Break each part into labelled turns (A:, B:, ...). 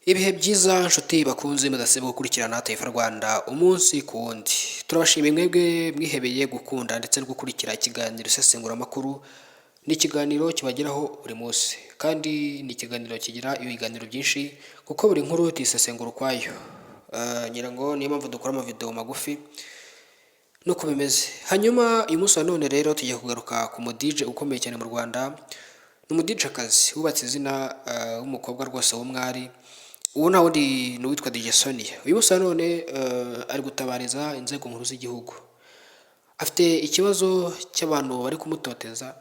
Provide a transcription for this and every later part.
A: Ibihe byiza nshuti bakunze mudasiba gukurikirana Taifa Rwanda umunsi ku wundi. Turabashimiye mwebwe mwihebeye gukunda ndetse no gukurikira ikiganiro isesenguramakuru. Ni ikiganiro kibageraho buri munsi kandi ni ikiganiro kigira ibiganiro byinshi kuko buri nkuru tuyisesengura ukwayo. Ngira ngo niyo mpamvu dukora amavideo magufi nuko bimeze. Hanyuma uyu munsi wa none rero tugiye kugaruka ku mu DJ ukomeye cyane mu Rwanda. Ni umu DJ kazi wubatse izina, w'umukobwa rwose w'umwari. Uwo nta wundi ni uwitwa DJ Sonia. Uyu munsi wa none ari gutabariza inzego nkuru z'igihugu. Afite ikibazo cy'abantu bari kumutoteza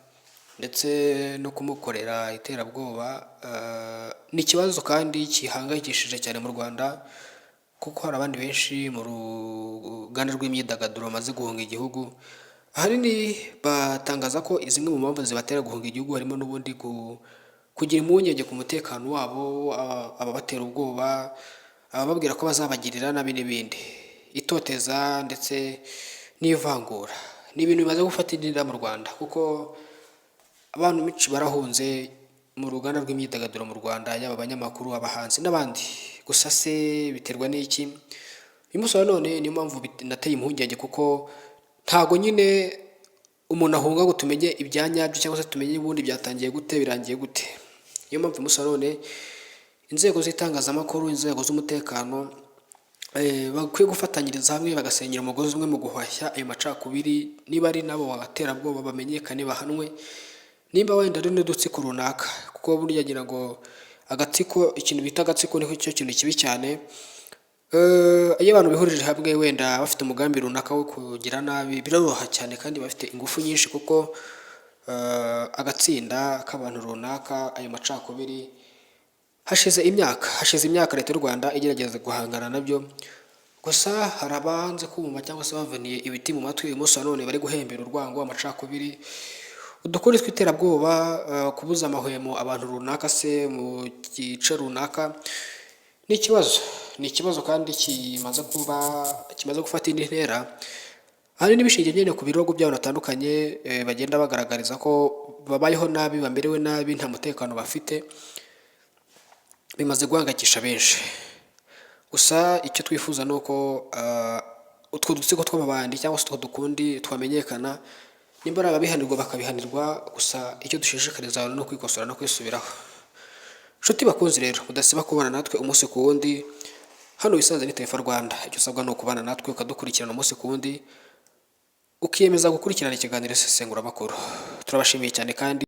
A: ndetse no kumukorera iterabwoba. Ni ikibazo kandi gihangayikishije cyane mu Rwanda kuko hari abandi benshi mu ruganda rw'imyidagaduro bamaze guhunga igihugu. Ahanini batangaza ko zimwe mu mpamvu zibatera guhunga igihugu harimo n'ubundi kugira impungenge ku mutekano wabo, ababatera ubwoba, abababwira ko bazabagirira nabi n'ibindi. Itoteza ndetse n'ivangura. Ni ibintu bimaze gufata indi ntera mu Rwanda kuko abantu benshi barahunze mu ruganda rw'imyidagaduro mu Rwanda, yaba abanyamakuru, abahanzi n'abandi. Gusa se biterwa n'iki? Uyu munsi wa none niyo mpamvu nateye impungenge kuko ntago nyine umuntu ahunga ngo tumenye ibya nyabyo cyangwa se tumenye ubundi byatangiye gute, birangiye gute. Niyo mpamvu uyu munsi wa none inzego z'itangazamakuru, inzego z'umutekano bakwiye gufatanyiriza hamwe bagasenyera umugozi umwe mu guhashya ayo macakubiri. Niba ari nabo baterabwoba bamenyekane, bahanwe, nimba wenda ari n'udutsiko runaka, kuko burya ngira ngo agatsiko, ikintu bita agatsiko ni cyo kintu kibi cyane. Iyo abantu bihurije hamwe wenda bafite umugambi runaka wo kugira nabi, biroroha cyane kandi bafite ingufu nyinshi kuko agatsinda k'abantu runaka, ayo macakubiri hashize imyaka Leta y'u Rwanda igerageza guhangana nabyo. Gusa hari abanze kumva cyangwa se bavuniye ibiti mu matwi. Uyu munsi wa none bari guhembera urwango, amacakubiri, udukuri tw'iterabwoba, kubuza amahwemo abantu runaka se mu gice runaka. Ni ikibazo kandi kimaze kuba, kimaze gufata indi ntera. Ahanini bishingiye nyine ku birego by'abantu batandukanye, bagenda bagaragariza ko babayeho nabi, bamerewe nabi, nta mutekano bafite. Bimaze guhangayikisha benshi. Gusa icyo twifuza ni uko utwo dutsiko tw'amabandi cyangwa se utwo dukundi twamenyekana, nimba ari ababihanirwa bakabihanirwa. Gusa icyo dushishikariza abantu ni ukwikosora no kwisubiraho. Nshuti bakunzi rero mudasiba kubana natwe umunsi ku wundi, hano wisanze ni Taifa Rwanda. Icyo usabwa ni ukubana natwe ukadukurikirana umunsi ku wundi, ukiyemeza gukurikirana ikiganiro isesenguramakuru. Turabashimiye cyane kandi.